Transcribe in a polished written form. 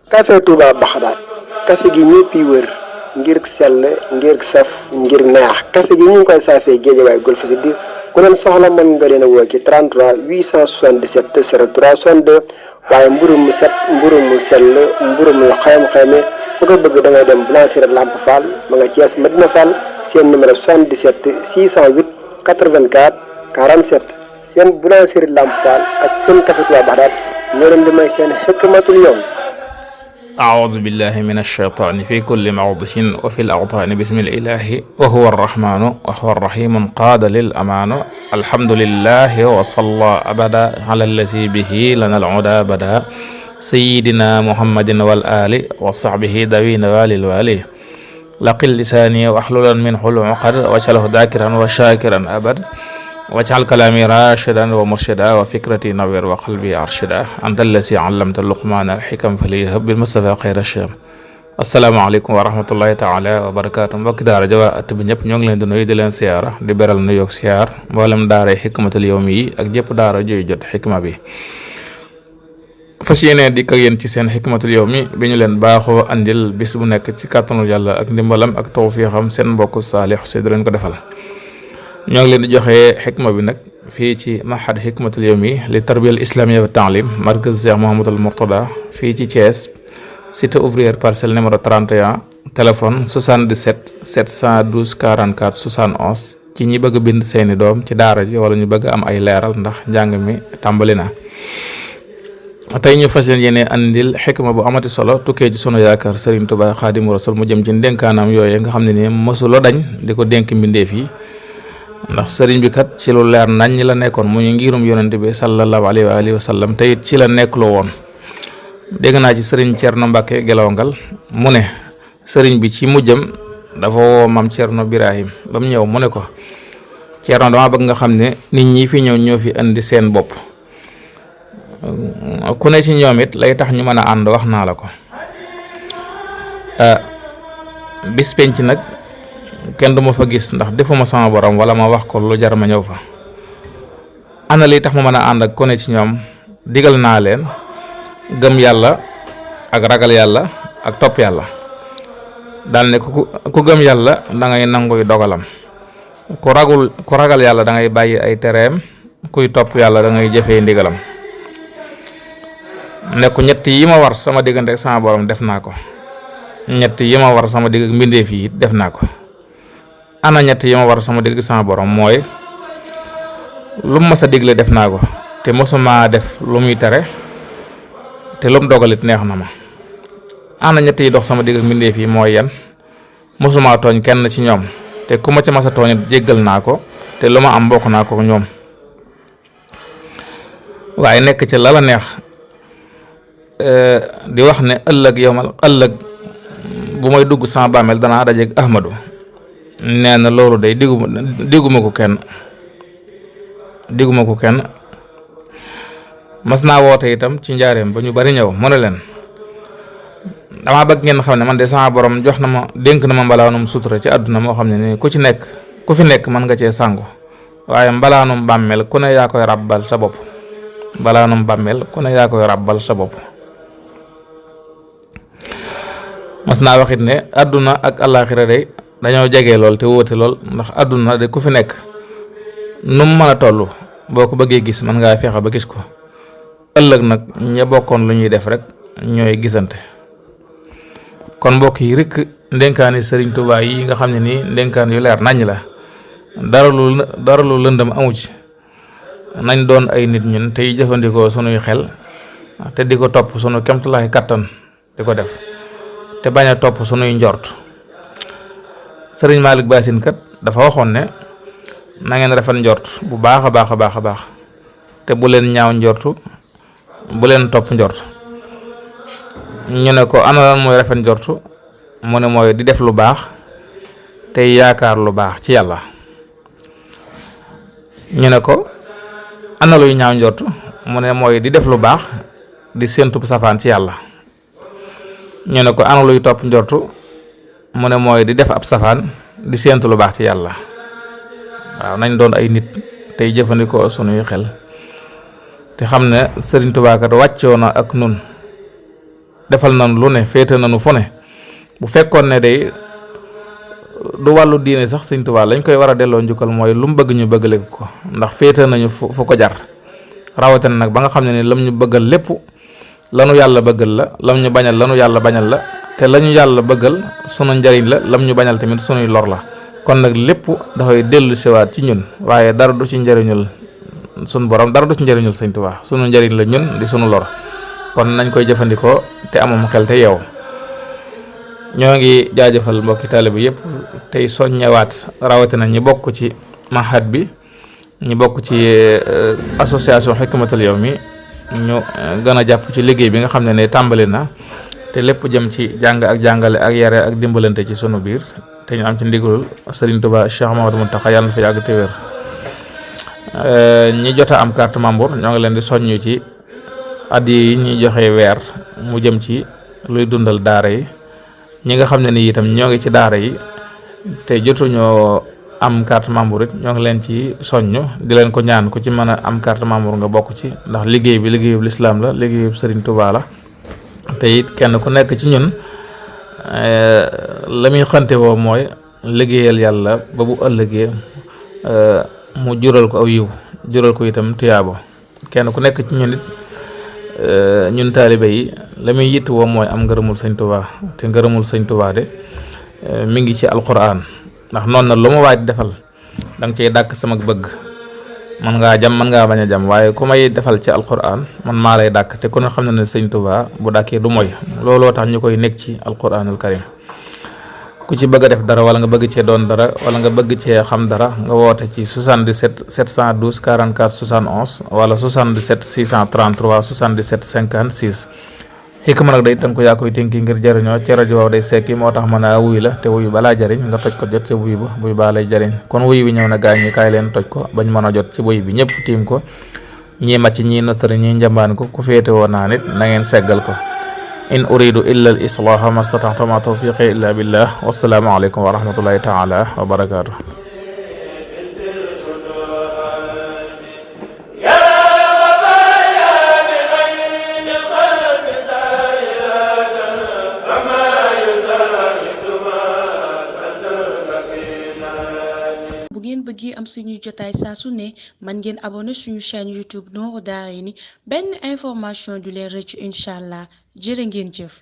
café Touba Baxdaat café gi ñëpp yi wër ngir sell ngir saf ngir neex café gi ñu ngi koy saafee Guédiawaye Golf Sud ku leen soxla mën nga leen a woo ci 33 877 03 62 waaye mburu mu set mburu mu sell mburu mu xayam-xayame bu ko bëgg da ngay dem Boulangerie Lamp Fall ma nga Thiès Medina Fall seen numéro 77 608 84 47 seen Boulangerie Lamp Fall ak seen café Touba Baxdaat ñoo leen di may seen xikmatul yawm. أعوذ بالله من الشيطان في كل موضع وفي الأوطان بسم الإله وهو الرحمن وهو الرحيم قاد للأمان الحمد لله وصلى أبدا على الذي به لنا العدا بدا سيدنا محمد والآل وصحبه ذوي نوال الوالي لقل لساني واحللا منه العقد واجعله ذاكرا وشاكرا أبد واجعل كلامي راشدا ومرشدا وفكرتي نوير وقلبي أرشدا أنت الذي علمت اللقمان الحكم فليهب بالمصطفى خير الشام. asalaamaaleykum wa rahmatullahi taala wa barakaatu mbokki daara ja at bi ñëpp ñoo ngi leen di nuyu di leen siyaara di beral nu yoog siyaar mboolem daara xikmatul yawmi yi ak jëpp daara joy jot xikma bi fas yéene dikk ak yéen ci seen xikmatul yawmi bi ñu leen baaxoo andil bis bu nekk ci kàttanul yàlla ak ndimbalam ak tawfiixam seen mbokk Saalix Si di leen ko defal. ñoo ngi leen di joxe xikma bi nag fii ci mahad xikmatul yawmi li tarbiyal islamiyya wa taalim markaz Cheikh Mouhamadul Mourtada fii ci Thiès cité ouvrière parcelle numéro 31 téléphone 77 712 44 71 ci ñi bëgg bind seeni doom ci daara ji wala ñu bëgg am ay leeral ndax njàng mi tàmbali na. tey ñu fas yéene andil xikma bu amati solo tukkee ci sunu yaakaar Serigne Touba Xaadimu Rasul mu jëm ci ndénkaanam yooyu nga xam ne ni mësuloo dañ di ko dénk mbindeef yi. ndax sëriñ bi kat ci lu leer nañ la nekkoon mu ñu ngirum yonent bi sallallahu alayhi wa alihi wa sallam te it ci la nekkloo woon dégg naa ci sëriñ Cerno Mbàkke Gelawangal mu ne sëriñ bi ci mujjam dafa woo maam Cerno Birahim ba mu ñëw mu ne ko Cerno dama bëgg nga xam ne nit ñi fi ñëw ñoo fi indi seen bopp ku ne ci ñoom it lay tax ñu mën a ànd wax naa la ko bis penc nag kenn du ma fa gis ndax defuma sama borom wala ma wax ko lu jar ma ñëw fa ana li tax ma mën a ànd ak ku ne ci ñoom digal naa leen gëm yàlla ak ragal yàlla ak topp yàlla daal ne ku gëm yàlla da ngay nanguy dogalam ku ragal yàlla da ngay bàyyi ay tereem kuy topp yàlla da ngay jëfee ndigalam ne ko ñett yi ma war sama diggante ak sama borom def naa ko ñett yi ma war sama digg ak mbindeef yi def naa ko. ana ñett yi ma war sama digg sama borom mooy lu mu mës a digle def naa ko te mosuma def lu muy tere te lu mu dogalit neex na ma. ana ñett yi dox sama digg ak mbindeef yi mooy yan mosuma tooñ kenn ci ñoom te ku ma ca mës a tooñit jéggal naa ko te lu ma am bokk naa ko ñoom. waaye nekk ci la la neex di wax ne ëllëg bu may dugg sama bàmmeel danaa dajeeg Ahmadu. nee na loolu day digguma ko kenn mas naa woote itam ci njaareem ba ñu bari ñëw mu ne leen dama bëgg ngeen xam ne man de sama borom jox na ma dénk na ma mbalaanum sutura ci àdduna moo xam ne ni ku fi nekk mën nga cee sangu waaye mbalaanum bàmmeel ku ne yaa koy ràbbal sa bopp mas naa waxit ne àdduna ak àllaaxira day dañoo jege lool te wóote lool ndax àdduna de ku fi nekk nu mu mën a toll boo ko bëggee gis mën ngaa fexe ba gis ko ëllëg nag ña bokkoon lu ñuy def rek ñooy gisante. kon mbokk yi rek ndénkaani Sëriñ Tuubaa yi nga xam ne nii ndénkaan yu leer nañ la dara lu lëndëm amu ci nañ doon ay nit ñun tey jëfandikoo sunuy xel te di ko topp sunu kemtulaay kattan di ko def te bañ a topp sunuy njort. sëriñ Malick Bassine kat dafa waxoon ne na ngeen rafet njort bu baax a baax te bu leen ñaaw njortu bu leen topp njort. ñu ne ko ana lan mooy rafet njortu mu ne mooy di def lu baax te yaakaar lu baax ci yàlla. ñu ne ko ana luy ñaaw njort mu ne mooy di def lu baax di séentu safaan ci yàlla. ñu ne ko ana luy topp njortu mu ne mooy di def ab safaan di séentu lu baax ci yàlla. waaw nañ doon ay nit tey jëfandikoo sunuy xel te xam ne Sëriñ Tuubaa kat wàccoo na ak nun defal nañu lu ne féete nañu fu ne. bu fekkoon ne day du wàllu diine sax Sëriñ Tuubaa lañ koy war a delloo njukkal mooy lu mu bëgg ñu bëggale ko ndax féete nañu fu ko jar rawatina nag ba nga xam ne ni lam ñu bëggal lépp lanu yàlla bëggal la lam ñu bañal lanu yàlla bañal la te lañu yàlla bëggal sunu njariñ la lam ñu bañal tamit sunuy lor la kon nag lépp dafay dellu siwaat ci ñun waaye dara du ci njariñul sunu borom dara du ci njariñul Sëriñ Tuubaa sunu njariñ la ñun di sunu lor kon nañ koy jëfandikoo te amum xel te yeew. ñoo ngi jaajëfal mbokki taalibe yëpp tey soññewaat rawatina ñi bokk ci mahad bi ñi bokk ci association Hikmatul Yawmi ñu gën a jàpp ci liggéey bi nga xam ne tàmbali na te lépp jëm ci jàng ak jàngale ak yare ak dimbalante ci sunu biir te ñu am ci ndigalul Serigne Touba Cheikh Mamadou Mountakha yàlla na fa yàgg te wér. ñi jot a am carte membre ñoo ngi leen di soññu ci addiya yi ñuy joxe weer mu jëm ci luy dundal daara yi. ñi nga xam ne ni itam ñoo ngi ci daara yi te jotuñoo am carte membre it ñoo ngi leen ci soññ di leen ko ñaan ku ci mën a am carte membre nga bokk ci ndax liggéey bi liggéeyub lislaam la liggéeyub Serigne Touba la te it kenn ku nekk ci ñun la muy xante woo mooy liggéeyal yàlla ba bu ëllëgee mu jural ko aw yiw jural ko itam tuyaabo kenn ku nekk ci ñun it ñun taalibe yi la muy yitt woo mooy am ngërëmul Sëñ Tuubaa te ngërëmul Sëñ Tuubaa de mi ngi ci alquran ndax noonu na lu ma waaj defal da nga cey dàkk sama bëgg man ngaa jam man ngaa bañ a jam waaye ku may defal ci alquran man maa lay dàkk te ku ne xam ne Sëñ Tuubaa bu dàkkee du mooy looloo tax ñu koy nekk ci alquranul karim ku ci bëgg a def dara wala nga bëgg cee doon dara wala nga bëgg cee xam dara nga woote ci 77 712 44 71 wala 77 633 77 56 xikma nag day tënk ko yaa koy tënki ngir jëriñoo ci rajo waaw day sekki moo tax mën a wuy la te wuy balaa jëriñ nga toj ko jot ci wuy ba wuy baa lay jëriñ kon wuy bi ñëw na gaañ ñi kaay leen toj ko bañ mën a jot ci wuy bi ñëpp tiim ko ñii màcc ñii notari ñii njambaan ko ku féete woon naa nit na ngeen seggal ko in uridu illa al islaha ma stata'tu ma tawfiqi illa billah wassalaamu aleykum wa rahmatullahi taala wa barakatuh. bu ngeen bëggee am suñuy jotaay saa su ne man ngeen abonné suñu chaîne YouTube Nourou Darayni benn information du leen rëcc incha allah jërë ngeen jëf.